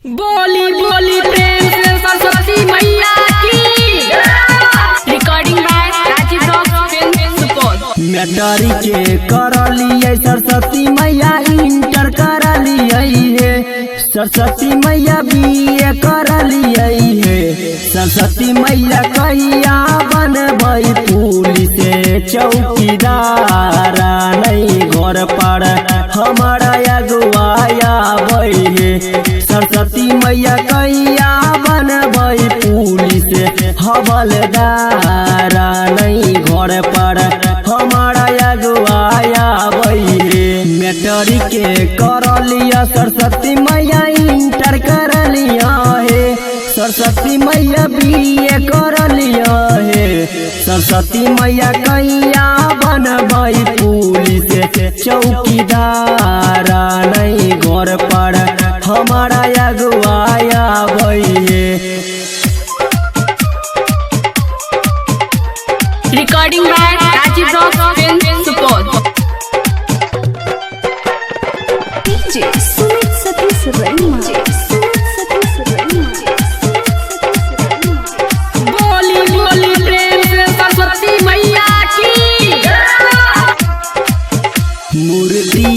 बोली बोली प्रेम से सरस्वती मैया की। Recording by Rajiv rock film Supaul. Matric के करलियै सरस्वती मैया, इंटर करलियै हे सरस्वती मैया, बीए करलियै हे सरस्वती मैया। कहिया बनबै पुलिस चौकीदार, नहीं घर पर हमारा अगुआया हे सरस्वती मैया। कहिया बनबै पुलिस हवलदार, नहीं घर पर हमारा अगुआया हे। मैट्रिक के करलिया सरस्वती मैया, इंटर करलिया हे सरस्वती मैया, बीए करलिया हे सरस्वती मैया। कहिया बनबै पुलिस चौकीदार, नहीं घर पर हमारा अगुआया हे। Recording by Rajiv rock film Supaul. DJ Sumit Satish Raima. Sumit Satish Raima. बोली बोली प्रेम से सरस्वती मैया की। मूर्ति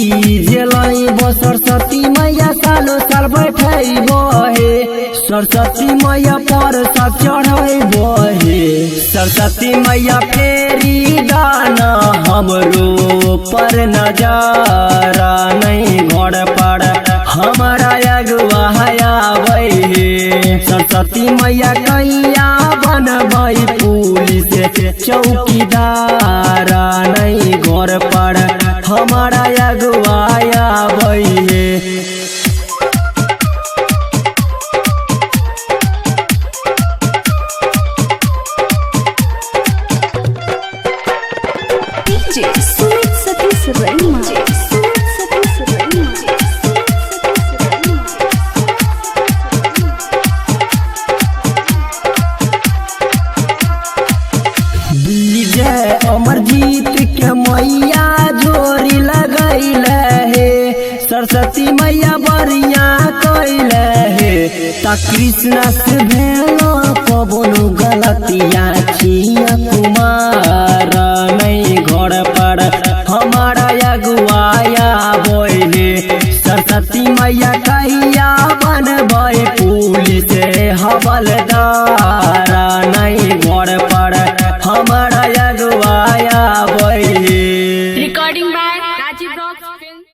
जलैब सरस्वती मैया, सालो साल बैठैब हे सरस्वती मैया, पर चढ़ैब हे सरस्वती मैया। फेरी दाना हमरो पर नजारा, नहीं घर पर हमारा अगुआ आबै हे सरस्वती मैया। कहिया बनबै पुलिस चौकीदार, नहीं घर पर हमारा अगुआ आबै हे। DJ Sumit Satish Raima. Sumit Satish Raima. Vijay Amarjeet के मैया जोरी लगैले हे सरस्वती मैया, बढ़िया कैले हे। ता कृष्णा से भेलो कबनो गलतिया छिया कुमार, नहीं घर पर हमारा अगुआया बोले सरस्वती मैया। कहिया